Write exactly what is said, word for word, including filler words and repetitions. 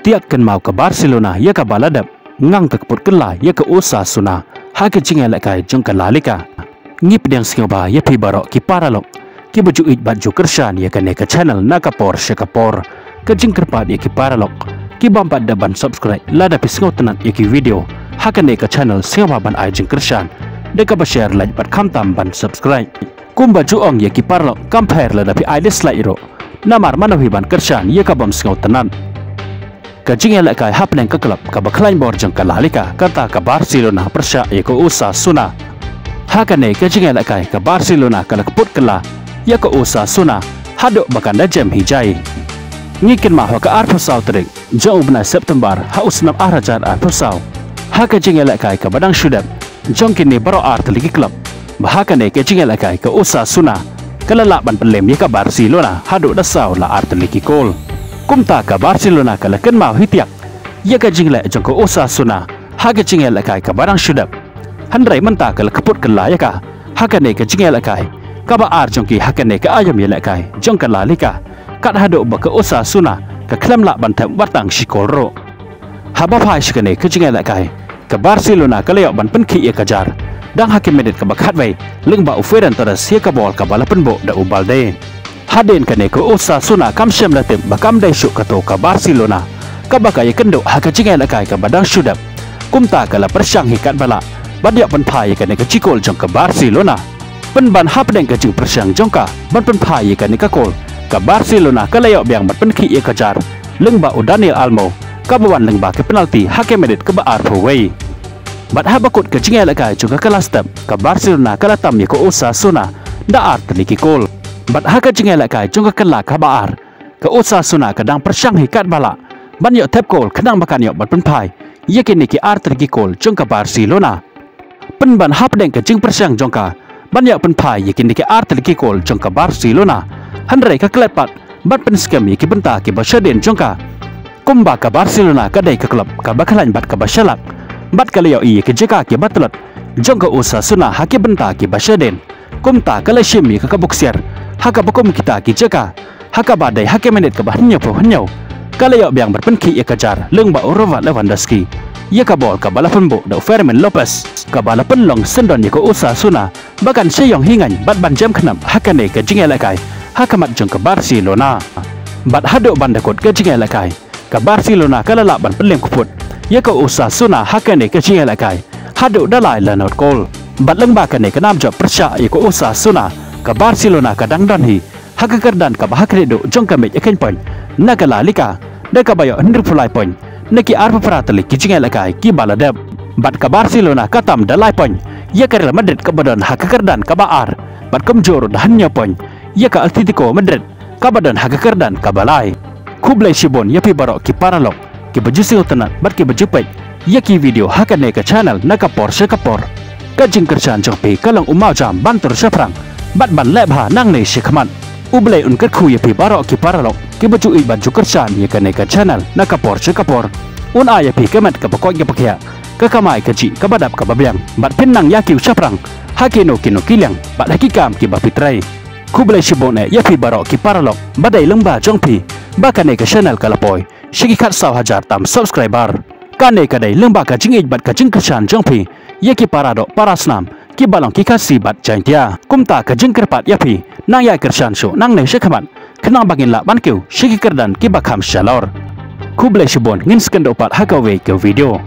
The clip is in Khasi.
Tiak kynmaw ka Barcelona ïa kaba la dep, ngang ka kput kylla ïa ka Osasuna ha ka jingïalehkai jong ka La Liga. Ngi pdiang sngewbha ïa phi baroh ki paralok kiba ju ïeit bad ju kyrshan ïa kane ka channel na ka por sha ka por. Ka jingkyrpad ïa ki paralok ki bym pat dep ban subscribe, lada phi sngewtynnat ïa ki video ha kane ka channel, sngewbha ban ai jingkyrshan da kaba share, like bad khamtam ban subscribe. Kumba ju ong ïa ki paralok, kam pher lada phi ai dislike ruh, namar mano hi ban kyrshan ïa ka bym sngewtynnat. Ka jingïalehkai hapdeng ka club kaba khlaiñ bor jong ka La Liga, kata ka Barcelona pyrshah ïa ka Osasuna. Ha kane ka jingïalehkai ka Barcelona ka la kput kylla ïa ka Osasuna haduh ba kan da jem hi jai. Ngi kynmaw ha ka arphew saw tarik jong u bnai September ha u snem ar hajar arphew saw, ha ka jingïalehkai kaba dang shu dep jong kine baroh ar tylli ki club, ba ha kane ka jingïalehkai ka Osasuna ka la lah ban pynlem ïa ka Barcelona haduh da saw la ar tylli ki kol. Kumta ka Barcelona ka la kynmaw hi tiak ïa ka jingleh jong ka Osasuna ha ka jingïalehkai kaba dang shu dep. Hynrei mynta ka la kput kylla ïa ka ha kane ka jingïalehkai kaba ar jong ki ha kane ka aïom ïalehkai jong ka La Liga, kat haduh ba ka Osasuna ka khlem lah ban thep wat tang shi kol ruh. Haba phai sha kane ka jingïalehkai, ka Barcelona ka la ïoh ban pynkhih ïa ka jar dang ha ka minit kaba khatwei, lyngba u Ferran Torres ïa ka bol kaba la pynbuh da u Balde. Hadien kane ka Osasuna kam shym la tip ba kam dei shuh kato ka Barcelona kaba ka ïakynduh ha ka jingïalehkai kaba dang shu dep. Kumta ka la pyrshang hi katba lah ban ïoh pynphai ïa kane ka jingkol jong ka Barcelona. Pynban hapdeng ka jingpyrshang jong ka ban pynphai ïa kane ka kol, ka Barcelona ka la ïoh biang ban pynkhih ïa ka jar lyngba u Daniel Olmo, kaba wan lyngba ka penalti ha ka minit kaba arphew wei. Bad haba kut ka jingïalehkai jong ka kylla step, ka Barcelona ka la tam ïa ka Osasuna da ar tylli ki kol. Bad ha ka jingïalehkai jong ka kylla kaba ar, ka Osasuna ka dang pyrshang hi katba lah ban ïoh thep kol khnang ba kan ïoh ban pynphai ïa kine ki ar tylli ki kol jong ka Barcelona. Pynban hapdeng ka jingpyrshang jong ka ban ïoh pynphai ïa kine ki ar tylli ki kol jong ka Barcelona, hynrei ka klet pat ban pynskhem ïa ki bynta kiba shadien jong ka. Kumba ka Barcelona ka dei ka club kaba khlaiñ bad kaba shalak, bad ka la ïohi ïa ki jaka kiba tlot jong ka Osasuna ha ki bynta kiba shadien. Kumta ka la shim ïa ka, ka buh ksiar ha kaba kum kita ki jaka, ha kaba dei ha ka minit kaba hynñiewphew hynñiew ka la ïoh biang ban pynkhih ïa ka jar lyngba u Robert Lewandowski ïa ka bol kaba la pynbuh da u Fermin Lopez, kaba la pynlong syndon ïa ka Osasuna ba kan sha ïong hi ngaiñ bad ban jem khnap ha kane ka jingïalehkai ha khmat jong ka Barcelona. Bad haduh ban da kut ka jingïalehkai, ka Barcelona ka la lah ban pynlem kput ïa ka Osasuna ha kane ka jingïalehkai haduh da lai la nod kol. Bad lyngba kane ka nam jop pyrshah ïa ka Osasuna, ka Barcelona ka dang don hi ha ka kyrdan kaba ha khlieh duh jong ka mej ïakheiñ point na ka La Liga da kaba ïoh hynriewphew lai point na ki arphew phra tylli ki jingïalehkai kiba la dep. Bad ka Barcelona ka tam da lai point ïa ka Real Madrid kaba don ha ka kyrdan kaba ar, bad kumjuh ruh da hynñiew point ïa ka Atletico Madrid kaba don ha ka kyrdan kaba lai. Khublei shibun ïa phi baroh ki paralok kiba ju sngewtynnat bad kiba ju peit ïa ki video ha kane ka channel na ka por sha ka por. Ka jingkyrshan jong phi ka long u mawjam ban tur shaphrang bad ban leh bha nangne sha khmat. U Blei un kyrkhu ïa phi baroh ki paralok kiba ju ïeit bad ju kyrshan ïa kane ka channel na ka por sha ka por. Un ai ïa phi ka met kaba koit kaba khiah, ka kamai kajih kaba dap kaba biang, bad phin nang ïa kiew shaphrang ha kino kino ki liang bad ha ki kam kiba phi trei. Khublei shibun eh ïa phi baroh ki paralok ba dei lyngba jong phi ba kane ka channel ka la poi sha ki khatsaw hajar tam subscriber. Kane ka dei lyngba ka jingïeit bad ka jingkyrshan jong phi ïa ki para doh para snam kiba long ki Khasi bad Jaiñtia. Kumta ka jingkyrpad ïa phi, nang ïai kyrshan shuh nangne sha khmat khnang ba ngin lah ban kiew sha ki kyrdan kiba kham shalor. Khublei shibun, ngin sa ïakynduh pat ha kawei ka video.